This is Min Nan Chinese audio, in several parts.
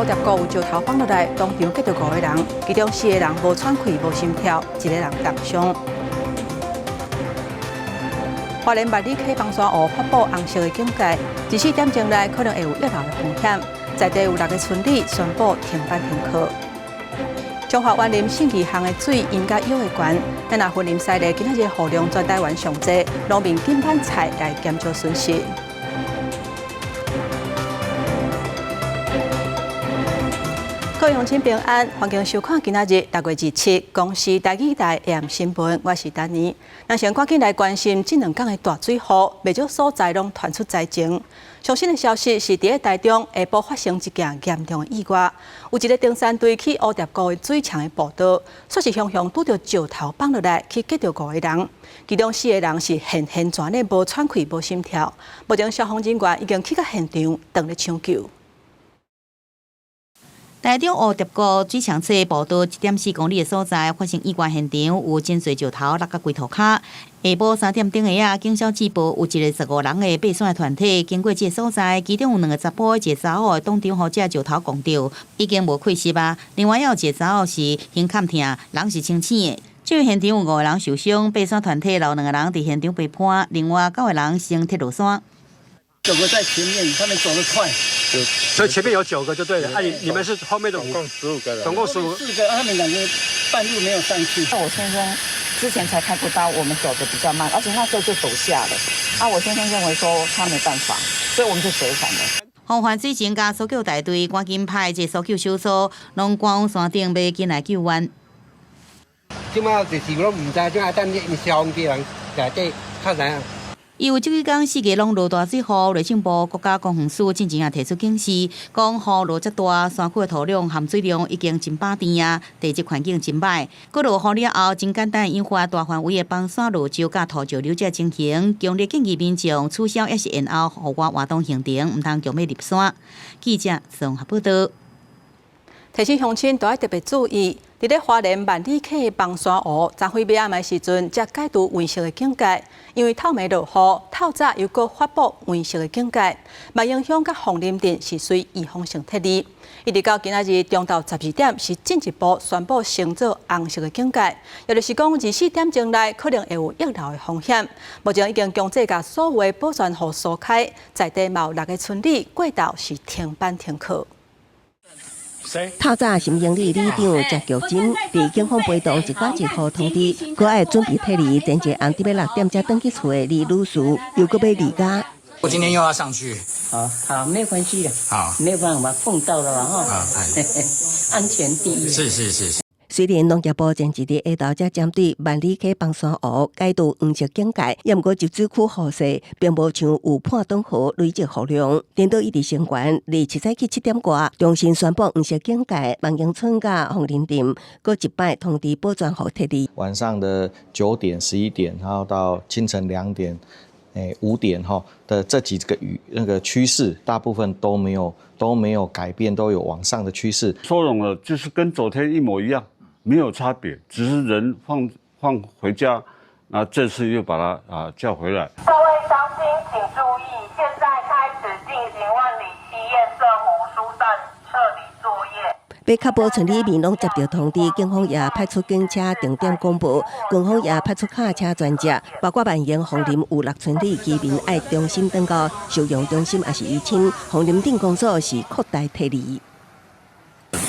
蝴蝶谷有石頭崩落來，當場擊著五个人，其中四个人無喘氣、無心跳，一个人重傷。花蓮萬里溪崩山湖發布紅色的警戒，24點鐘內可能會有溢流的風險。在地有六个村里宣布停班停課。彰化員林信義鄉的水淹甲腰的懸，咱若雲林西麗今仔日雨量全台灣上濟，農民緊挽菜來減少損失。各位鄉親平安，歡迎收看今仔日6月27公視台語台 AM 新聞，我是丹妮。咱先趕緊來關心這兩天的大水雨，袂少所在攏傳出災情。上新的消息是，佇咧台中下晡發生一件嚴重的意外，有一个登山隊去烏蝶谷的水牆的步道，煞是雄雄拄著石頭崩落來，去擊著五个人，其中四个人是現現全咧無喘氣、無心跳。目前消防人員已經去到現場，當咧搶救。台中烏蝶谷水牆側步道1.4公里的所在發生意外現場，有真濟石頭落甲規塗跤。下晡3點鐘的啊，警消接報有一個15人的爬山團體經過這个所在，其中有兩個查埔，一个查某當場予這石頭摃著，已經無氣息啊。另外還有一個查某是胸坎疼，人是清醒的。這個現場有五個人受傷，爬山團體留兩個人佇現場被判，另外九個人先撤落山。九個在前面，他們走得快。所以前面有九個就對了。啊，你們是後面的總共15個人。總共15 四個，他們兩個半路沒有上去。我先生之前才開過刀，我們走得比較慢，而且那時候就走下了。啊，我先生認為說他沒辦法，所以我們就折返了。防範水情佮搜救大隊趕緊派這搜救小組，攏趕往山頂欲緊來救援。這馬就是攏毋知，這下等消防機人內底較知影。因為這幾工四界攏落大水雨，內政部國家公園署進前也提出警示，講雨落遮大，山區的土壤含水量已經真飽甜啊，地質環境真歹。閣落雨了後，真簡單引發大範圍的崩山落石佮土石流這情形，強烈建議民眾取消抑是延後戶外活動行程，毋通強欲入山。記者綜合報道。提醒鄉親都愛特別注意，佇咧花蓮萬里溪的崩山湖，昨昏尾暗的時陣，才解除黃色的警戒。因為透暝落雨，透早又閣發布黃色的警戒。萬榮鄉佮鳳林鎮是隨預防性撤離。一直到今仔日中晝12點，是進一步宣布升做紅色的警戒，也就是講24點鐘內可能會有溢流的風險。目前已經強制共所有的保全戶疏開，在地嘛有六个村里過晝是停班停課。透早新營里里長謝玉珍佇警方陪同一寡住戶通知，閣愛準備撤離前一暗佇欲6點才轉去厝的李女士，又閣欲離家。我今天又要上去。好，好，沒有關係的。好，沒有辦法碰到了哈。安全第一。是是是。雖然農業部前一日下晝才針對萬里溪崩山湖解除黃色警戒，也毋過集水區雨勢並無像有破斷河累積雨量。顛倒一直升懸，27早起7點外重新宣布黃色警戒，萬榮村佮鳳林鎮閣一擺通知保全戶撤離。晚上的9點、11點，然後到清晨2點、5點哈的這幾個雨那個趨勢，大部分都沒有改變，都有往上的趨勢。收容了，就是跟昨天一模一樣。沒有差別，只是人放回家，那這次又把他叫回來。各位鄉親請注意，現在開始進行萬里溪堰塞湖疏散撤離作業。欲確保村里面攏接到通知，警方也派出警車定點廣播，軍方也派出卡車專接，包括萬榮、鳳林有六村里居民愛重新轉到收容中心，抑是移親。鳳林鎮公所是擴大撤離。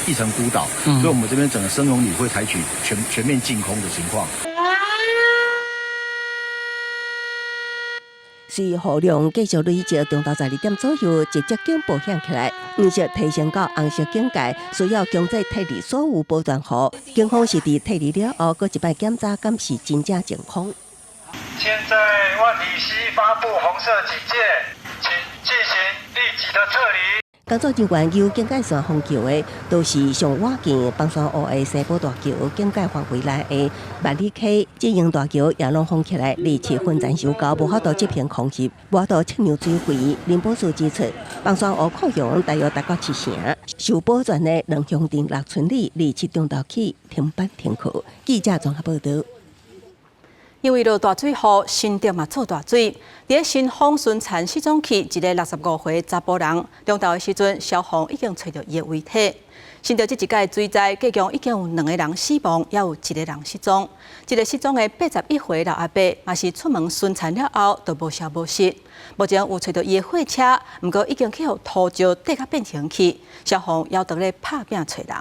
一層孤島，所以我們這邊整個深龍里會採取全面淨空的情況。隨雨量繼續累積，中晝12點左右，一隻警報響起來，黃色提升到紅色警戒，需要強制撤離所有保全戶。警方是佇撤離了後，閣一擺檢查，敢是真正淨空。現在萬里溪發布紅色警戒，請進行立即的撤離。工作人員由警戒線封橋的，都是上倚近崩山湖的西埔大橋警戒範圍內的萬里溪、捷營大橋也攏封起來，27分暫時交無法度執行空襲，無法度測量水位。林寶士指出，崩山湖擴容大約達到七成，受保全的兩鄉鎮六村里27中晝起停班停課。記者綜合報道。因為落大水雨，新竹嘛做大水。佇咧新豐巡田失蹤去一個65歲查埔人，中晝的時陣，消防已經揣著伊的遺體。新竹這一屆水災，計共已經有兩個人死亡，也有一個人失蹤。這個失蹤的81歲老阿伯，嘛是出門巡田了後，就無消無息。目前有揣著伊的貨車，毋過已經去予土石硩甲變形去，消防猶佇咧拍拚揣人。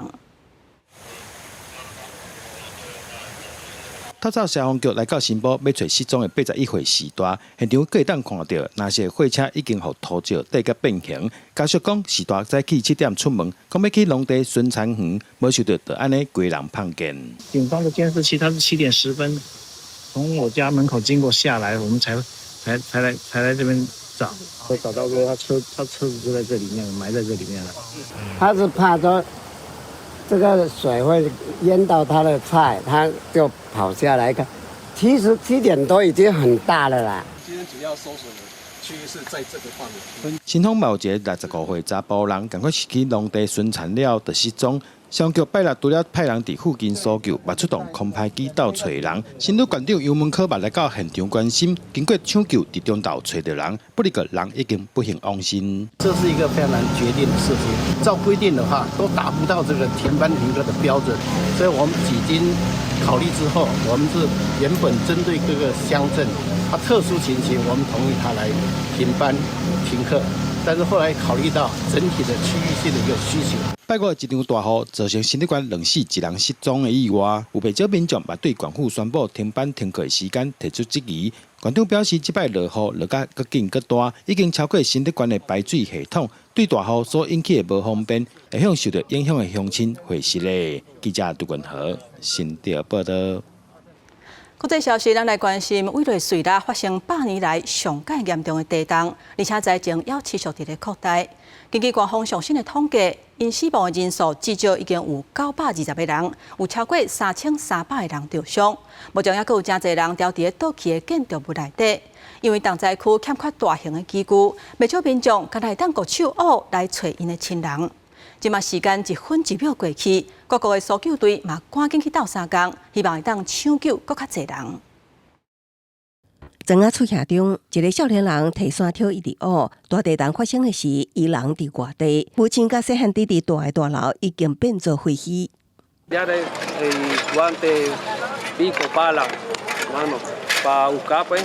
透早消防局來到新埔，欲揣失蹤的81歲序大，現場閣會當看著，若是貨車已經予土石硩甲變形。家屬講，序大早起7點出門，講欲去農地巡田園，無想著就按呢規人碰見。警方的監視器，他是7點10分從我家門口經過下來，我們才來這邊找，我找到說他車子就在這裡面埋在這裡面了。他是怕說這個水會淹到他的菜，他就跑下來看。其實7點多已經很大了啦。今天主要搜索的區域是在這個範圍。新豐嘛有一個65歲查埔人，仝款是去農地巡田了就失蹤。消防局拜六除了派人佇附近搜救，嘛出動空拍機鬥揣人。新竹縣長游文可嘛來到現場關心，經過搶救，佇中晝揣著人，不過人已經不幸往生。這是一個非常難決定的事情。照規定的話，都達不到這個停班停課的標準，所以我們幾經考慮之後，我們是原本針對各個鄉鎮，它特殊情形，我們同意他來停班停課。但是後來考慮到整體的區域性的一個需求。拜五一場大雨，造成新竹縣兩死一人失蹤的意外，有袂少民眾嘛對縣府宣布停班停課的時間提出質疑。縣長表示，這擺落雨落甲閣緊閣大，已經超過新竹縣的排水系統，對大雨所引起的無方便，會向受著影響的鄉親賠償的。記者杜文和新竹報導。國際消息，咱來關心委內瑞拉發生100年來上蓋嚴重的地動，而且災情猶持續佇咧擴大。根據官方上新的統計，𪜶死亡的人數至少已經有920個人，有超過3300個人著傷。目前猶閣有誠濟人牢佇咧倒去的建築物內底，因為重災區欠缺大型的機具，袂少民眾干焦會當國手挖來揣𪜶的親人。這馬時間一分一秒過去，各國的搜救隊嘛趕緊去鬥相共，希望會當搶救閣較濟人。庄仔厝徛中，一个少年人提山挑一直挖。大地動發生的時，伊人佇外地，母親佮細漢弟弟蹛的大樓已經變做廢墟。 Ya de guante, pico, pala, mano, pa buscar pues,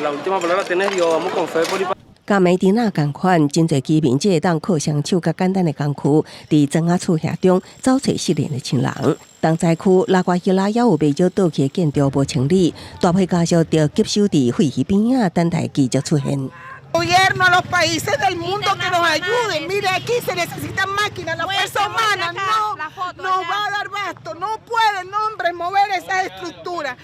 la última palabra tiene Dios, vamos con fe por ahí. 佮梅迪納仝款，真濟居民只會當靠雙手佮簡單的工具，佇莊仔厝徛中走揣失聯的親人。重災區拉瓜希拉猶有袂少倒去的建築無清理，大批家屬著急守佇廢墟邊仔，等待奇蹟出現。 Gobierno, a los países del mundo que nos ayuden. Mire, aquí se necesitan máquinas, la fuerza humana no, no va a dar abasto, no pueden hombres mover esas estructuras.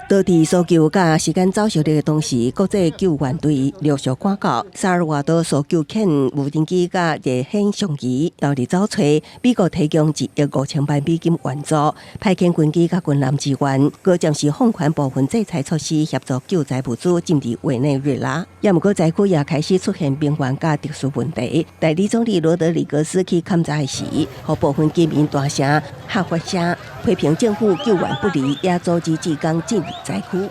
當地搜救佮時間走相的同時，國際救援隊陸續趕到，薩爾瓦多搜救犬無人機佮熱顯相機投入走揣，美國提供1億5000萬美金援助，派遣軍機佮軍艦支援，閣暫時放寬部分制裁措施，協助救災物資進入委內瑞拉。也毋過災區也開始出現能源佮特殊問題。代理總理羅德里格斯去勘災時，予部分居民大聲喝發聲，批評政府救援不力，也阻止志工進入災區。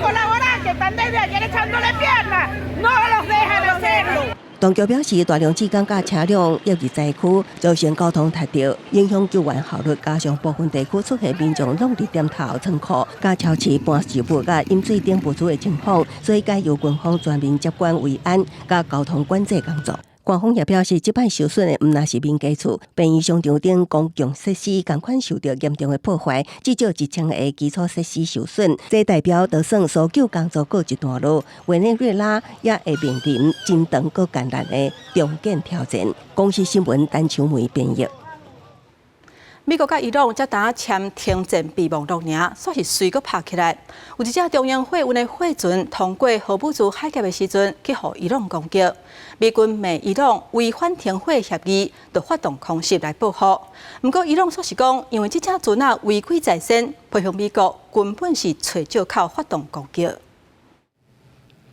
Colaborar, que están desde ayer echándole pierna, no los dejan hacerlo. 當局表示，大量志工佮車輛湧入災區，造成交通窒著，影響救援效率。加上部分地區出現民眾攏佇點頭倉庫、佮超市搬食物、佮飲水等物資的情況，所以改由軍方全面接管維安佮交通管制工作。官方也表示，這擺受損的毋但是民家厝、病院、商場等公共設施，仝款受著嚴重的破壞，至少1000個基礎設施受損。這代表就算搜救工作告一段落，委內瑞拉也會面臨真長閣艱難的重建挑戰。公視新聞陳秋梅編譯。美國佮伊朗才拄簽停戰備忘錄爾，煞是隨閣拍起來。有一隻中型貨運的貨船通過荷姆茲海峽的時陣，去予伊朗攻擊。美軍罵伊朗違反停火協議，就發動空襲來報復。毋過伊朗煞是講，因為這隻船仔違規在先，批評美國根本是揣藉口發動攻擊。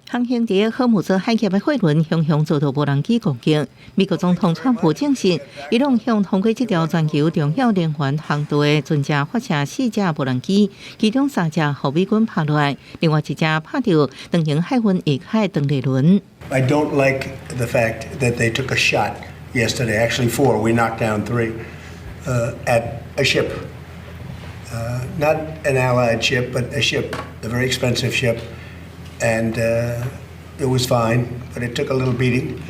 航行佇荷姆茲海峽的貨輪雄雄遭到無人機攻擊。美國總統川普證實，伊朗向通過這條全球重要能源航道的船隻發射四架無人機，其中三隻予美軍拍落來，另外一隻拍著長榮海運下跤的長麗輪。 I don't like the fact that they took a shot yesterday. Actually, four. We knocked down three at a ship. Not an allied ship, but a ship, a very expensive ship. And it was fine, but it took a little beating.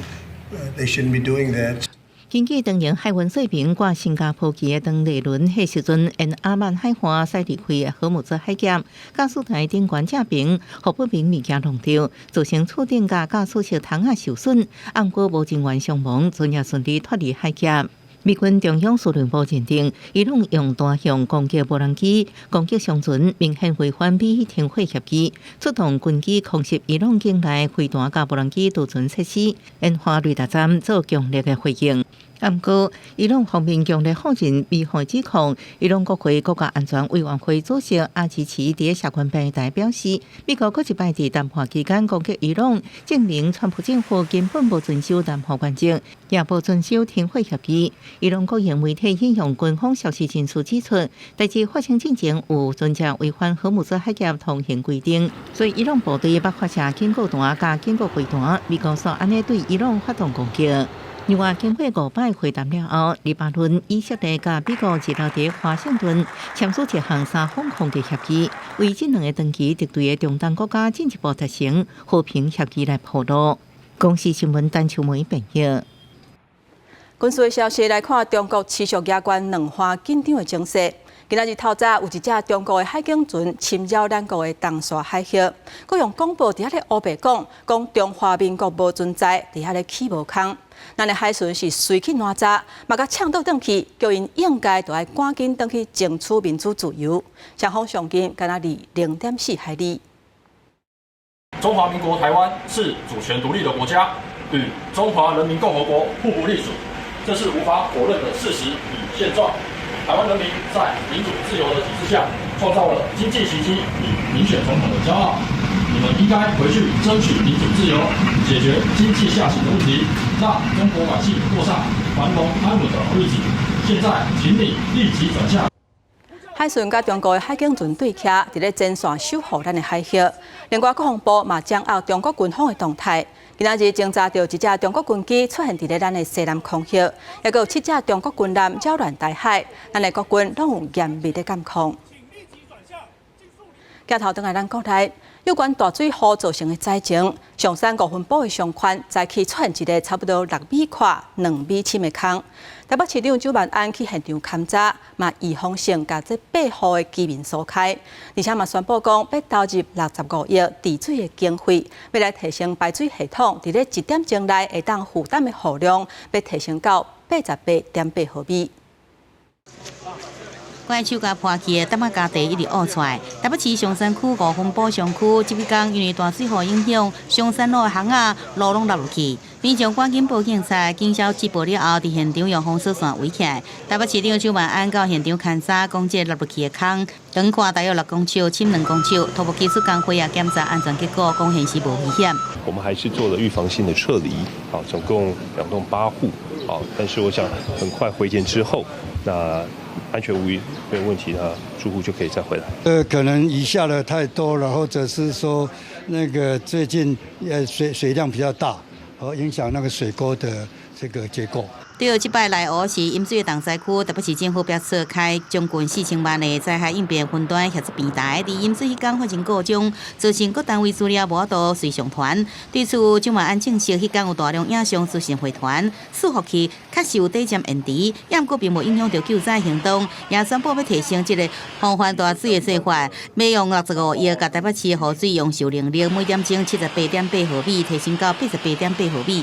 They shouldn't be doing that. 根據長榮海運說明，掛新加坡旗的長麗輪，彼時陣沿阿曼海岸駛離開荷姆茲海峽，駕駛台頂懸這爿，予不明物件弄著，造成厝頂佮駕駛室窗仔受損，毋過無人員傷亡，船也順利脫離海峽。美軍中央司令部認定，伊朗用單向攻擊無人機攻擊商船，明顯違反美伊停火協議，出動軍機空襲伊朗境內飛彈佮無人機儲存設施，引發雷達站做強烈的回應。毋過，伊朗方面強烈否認美方指控。伊朗國會國家安全委員會主席阿茲奇佇社群平台表示，美國閣一擺佇談判期間攻擊伊朗，證明川普政府根本無遵守談判原則，也無遵守停火協議。伊朗國營媒體引用軍方消息人士指出，代誌發生進前有船隻違反荷姆茲海峽通行規定，所以伊朗部隊捌發射警告彈佮警告飛彈，美國煞按呢對伊朗發動攻擊。另外，經過五擺會談了後，黎巴嫩、以色列佮美國二號佇華盛頓簽署一項三方控制協議，為這兩个長期敵對的中東國家進一步達成和平協議來鋪路。公視新聞陳秋梅編譯。軍事的消息來看，中國持續加懸兩岸緊張的情勢。今仔日透早有一隻中國的海警船侵擾咱國的東沙海域，閣用廣播佇遐咧烏白講，講中華民國無存在，佇遐咧起無空。咱的海巡是隨去攔查，嘛共嗆倒轉去，叫𪜶應該著愛趕緊轉去爭取民主自由。雙方上近敢若離0.4海里。中華民國台灣是主權獨立的國家，與中華人民共和國互不隸屬，這是無法否認的事實與現狀。台灣人民在民主自由的體制下，創造了經濟奇蹟與民選總統的驕傲。你們應該回去爭取民主自由，解決經濟下行的問題，讓中國百姓過上繁榮安穩的好日子。現在，請你立即轉向。海巡佮中國的海警船對徛，佇咧前線守護咱的海域。另外，國防部嘛掌握中國軍方的動態。今仔日偵查著一隻中國軍機出現佇咧咱的西南空域，抑閣有七隻中國軍艦擾亂台海，咱的國軍攏有嚴密的監控。鏡頭轉來咱國內，有關大水禍造成的災情，松山五分埔的商圈早起出現一个差不多6米寬、2米深的空。台北市長蔣萬安去現場勘查，嘛預防性共這八戶的居民疏開，而且嘛宣布講欲投入65億治水的經費，欲來提升排水系統，佇咧一點鐘內會當負擔的雨量，欲提升到88.8毫米。關手共破去的淡仔家地一直挖出來。台北市松山區五分埔商區，這幾工因為大水雨影響，松山路的巷仔路攏落入去。民眾趕緊報警察，警消接報了後，佇現場用封鎖線圍起來。台北市長蔣萬安到現場勘查，講這落入去的空，長寬大約6公尺，深2公尺。土木技術工會也檢查安全結果，講顯示無危險。我們還是做了預防性的撤離，好，總共2棟8戶，好，但是我想很快回填之後，那安全無虞，沒有問題，那住戶就可以再回來。可能雨下得太多了，或者是說那個最近水量比較大，而影響那個水溝的這個結構。對，這擺內湖是淹水的重災區，台北市政府表示開將近4000萬的災害應變分擔協助平台，佇淹水彼工發生故障，造成各單位資料無法度隨上傳。對此，蔣萬安證實，彼工有大量影像資訊回傳，伺服器確實有短暫延遲，也毋過並無影響著救災行動，也宣布欲提升這个防範大水的做法，欲用65億，共台北市雨水容受能力每點鐘78.8毫米，提升到88.8毫米。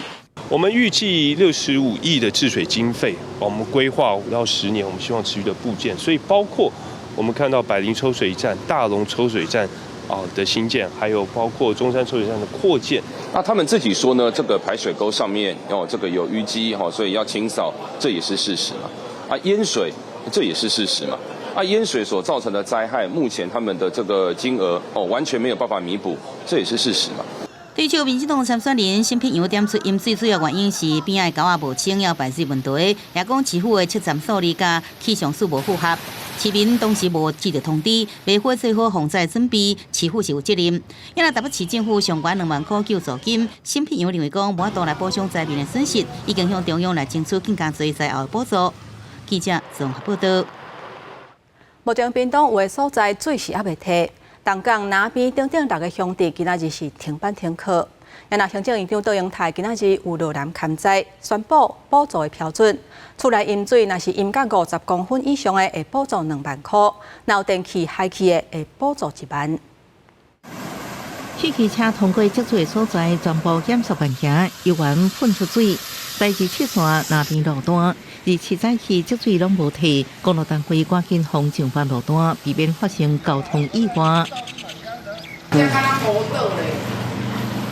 我們預計65億的治水經費，我們規劃5到10年，我們希望持續的布建，所以包括我們看到百靈抽水站、大龍抽水站啊的興建，還有包括中山抽水站的擴建。那他們自己說呢，這個排水溝上面哦，這個有淤積哈，所以要清掃，這也是事實嘛。啊，淹水，這也是事實嘛。啊，淹水所造成的災害，目前他們的這個金額哦，完全沒有辦法彌補，這也是事實嘛。對此，民進黨參選人沈碧陽點出淹水主要原因是邊仔的溝仔無清，猶排水問題，也講市府的測站數字佮氣象署無符合，市民當時無接到通知，未好做好防災準備，市府是有責任。因為台北市政府上懸2萬箍救助金，沈碧陽認為講無法度來補償災民的損失，已經向中央來爭取更加濟災後的補助。記者綜合報道。目前屏東有的所在水是猶未退。東港南邊等等六个鄉鎮，今仔日是停班停課。若行政院長卓榮泰今仔日有落南勘災，宣布補助的標準。厝內淹水，若是淹甲50公分以上的，會補助2萬箍；若有電器害去的，會補助1萬。汽機車通過積水的所在，全部減速慢行，猶原噴出水。第27線南邊路段，27早起積水攏無退，公路單位趕緊封上班路段，避免發生交通意外。這敢若孤島咧，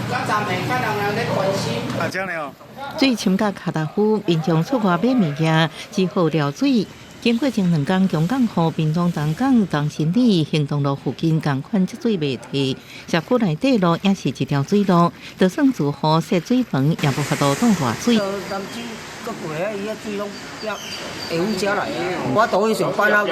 咱站袂較人人咧關心。啊，這樣哦。水深到跤踏夫，民眾出外買物件，只好撩水。經過前兩工強降雨，屏東東港東新里行動路附近仝款積水袂退，社區內底路也是一條水路，就算住戶設水門，也無法度擋偌水。南州閣過遐，伊遐水攏下雨才來。我倒去上班啊，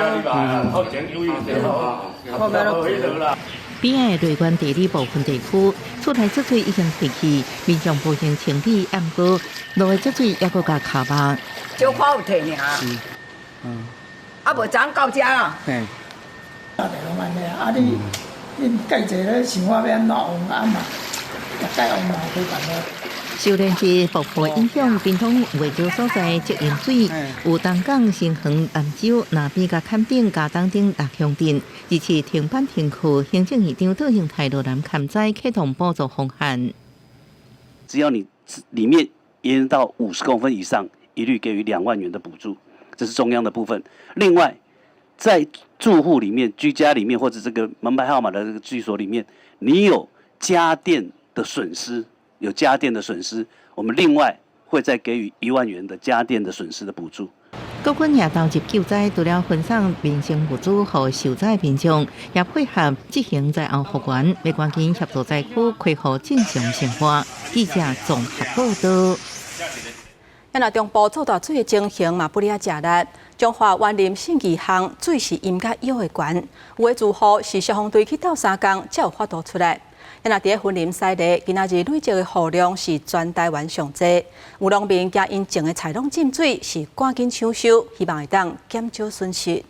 邊仔的瑞源地理部分地區，厝內積水已經退去，民眾步行清理，毋過路的積水猶閣共卡肉。小可有退爾。啊，無昨到遮啦。啊，攏按呢，啊你恁計濟咧想法欲按怎往啊嘛，蓋往嘛無辦法。受連日暴雨影響，屏東袂少所在積淹水，有東港、新園、南州、南邊佮崁頂、佳冬等六鄉鎮，日時停班停課。行政院長卓榮泰落南勘災，啟動補助方案。只要你裡面淹到50公分以上，一律給予2萬元的補助。這是中央的部分。另外，在住戶裡面、居家裡面或者這個門牌號碼的這個居所裡面，你有家電的損失，有家電的損失，我們另外會再給予1萬元的家電的損失的補助。國軍也投入救災，除了分送民生物資予受災民眾，也配合執行災後復原，欲趕緊協助災區恢復正常生活。記者綜合報道。啊，若中部做大水的情形嘛，不離仔食力。彰化員林信義巷水是淹甲腰的懸，有的住戶是消防隊去鬥相共，才有法度出來。啊，若佇咧雲林西螺，今仔日累積的雨量是全台灣上濟，有農民驚𪜶種的菜攏浸水，是趕緊搶收，希望會當減少損失。雨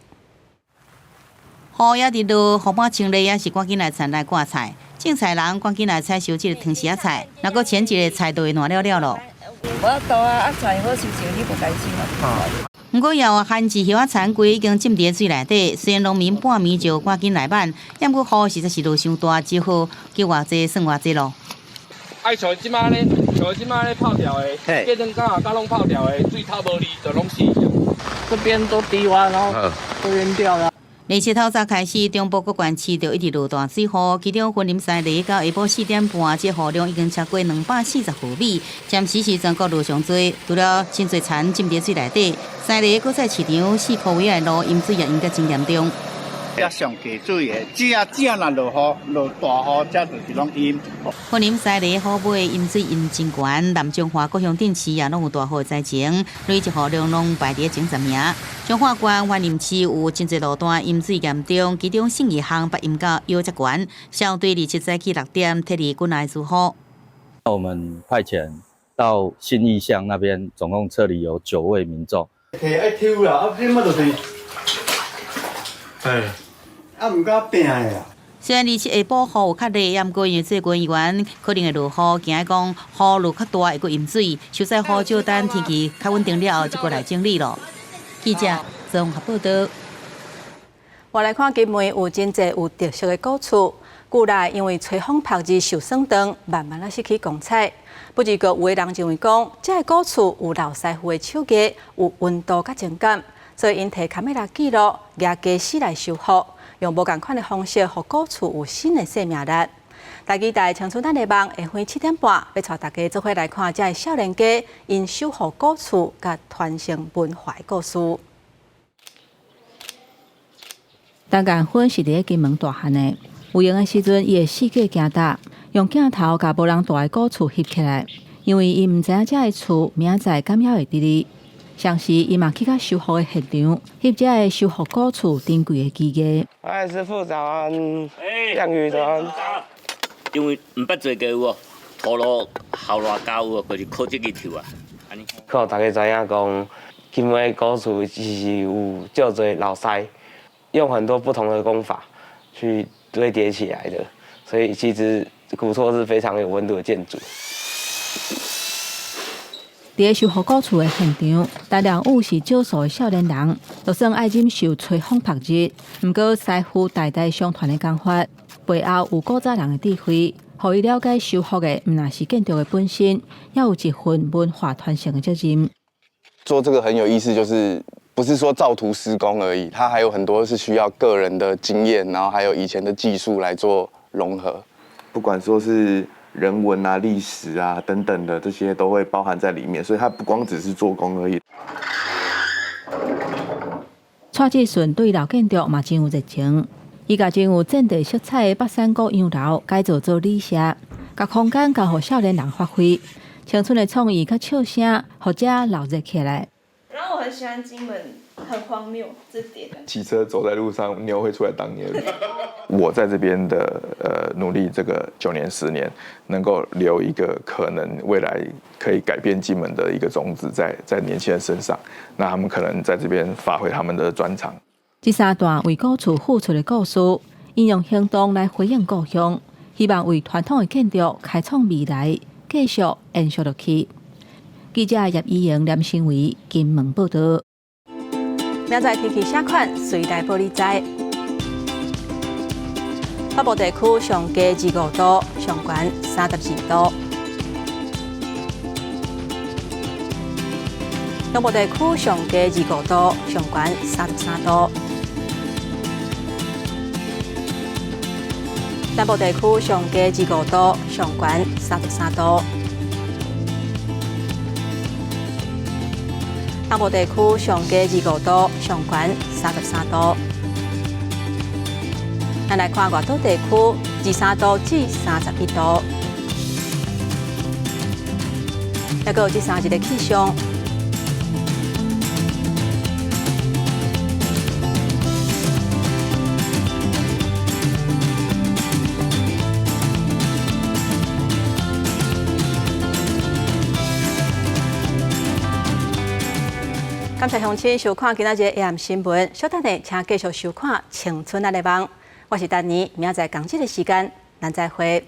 也佇落，雨滿清咧，也是趕緊來田來割菜。種菜人趕緊來採收這個糖匙仔菜，若閣前一个菜就會爛了了咯。無法度啊，啊菜好收成，你無該收啊。毋過也有番薯葉仔田規已經浸佇水內底，雖然農民半暝就趕緊來挽，毋過雨實在是落傷大，只好叫偌濟算偌濟咯。愛像這馬咧，像這馬咧泡掉的，過兩工啊，甲攏泡掉的，水透無離就攏死。這邊都低窪，然後都淹掉了。二七透早開始，中部各縣市就一直落大水雨，其中雲林西螺到下晡4點半，這雨量已經超過240毫米，暫時是全國落上濟。除了真濟田浸佇水內底，西螺果菜市場四箍尾的路淹水也淹甲真嚴重。這上低水的，只要只要若落雨落大雨，這就是攏淹。雲林西螺虎尾淹水淹真懸，南彰化各鄉鎮市也攏有大雨的災情，累積雨量攏排佇前10名。彰化縣員林市有真濟路段淹水嚴重，其中信義巷捌淹到腰遮懸，消防隊27早起6點撤離郡內住戶。我們派遣到信義巷那邊，總共撤離有9位民眾。摕愛抽啦，啊，這麼就是，哎，啊，毋敢拚的啊。雖然27下晡雨有較熱，毋過因為最近議員可能會落雨，驚講雨落較大會閣淹水，實在雨少等天氣較穩定了後，就過來整理咯。記者綜合報道。我來看金門有真濟有特色的古厝，舊來因為吹風曝熱受損斷，慢慢仔失去光彩。不過，有的人認為講，這个古厝有老師傅的手藝，有溫度佮情感，所以𪜶提卡美拉記錄，舉家私來修復，用無仝款的方式，予古厝有新的生命力。大期待青春咱的夢，下昏7點半，欲帶大家做伙來看這个少年家𪜶修復古厝佮傳承文化的故事。陳建芬是佇咧金門大漢的，有閒的時陣，伊會四界行踏，用鏡頭共無人蹛的古厝翕起來，因為伊毋知影這个厝明仔載敢猶會佇咧。同時，伊嘛去共修復的現場，翕這个修復古厝珍貴的記憶。哎，師傅早安，亮宇早安。因為毋捌做過有無？土路後熱膠有無？就是靠這个抽啊。靠大家知影講，金門古厝其實有足濟老師，用很多不同的工法去堆疊起來的，所以其實古厝是非常有溫度的建築。佇修復古厝的現場，陳良宇是少數的少年人，就算愛忍受吹風曝日，毋過師傅代代相傳的工法，背後有古早人的智慧，予伊了解修復的毋但是建築的本身，也有一份文化傳承的責任。做這個很有意思，就是不是說照圖施工而已，它還有很多是需要個人的經驗，然後還有以前的技術來做融合。不管說是人文啊、歷史啊等等的，這些都會包含在裡面，所以它不光只是做工而已。蔡志順對老建築嘛真有熱情，伊共真有戰地色彩的北山古洋樓改造做旅社，共空間交予少年人發揮，青春的創意佮笑聲，予遮鬧熱起來。然後我很喜歡金門，很荒謬這點。騎車走在路上，牛會出來擋你。我在這邊的努力，這個9年10年，能夠留一個可能未來可以改變金門的一個種子在年輕人身上，那他們可能在這邊發揮他們的專長。這三段為古厝付出的故事，𪜶用行動來回應故鄉，希望為傳統的建築開創未來，繼續延續落去。記者葉以瑩、連新偉金門報導。明仔天氣啥款，隨來報你知。北部地區上低25度，上懸32度。中部地區上低25度，上懸33度。南部地區上低25度，上懸33度。東部地區上低25度，上懸33度。咱來看外島地區，23度至31度。抑閣有這三日的氣象。感謝鄉親收看今仔日的 AM 新聞，稍等下，請繼續收看《青春咱的夢》。我是丹妮，明仔載仝這个時間，咱再會。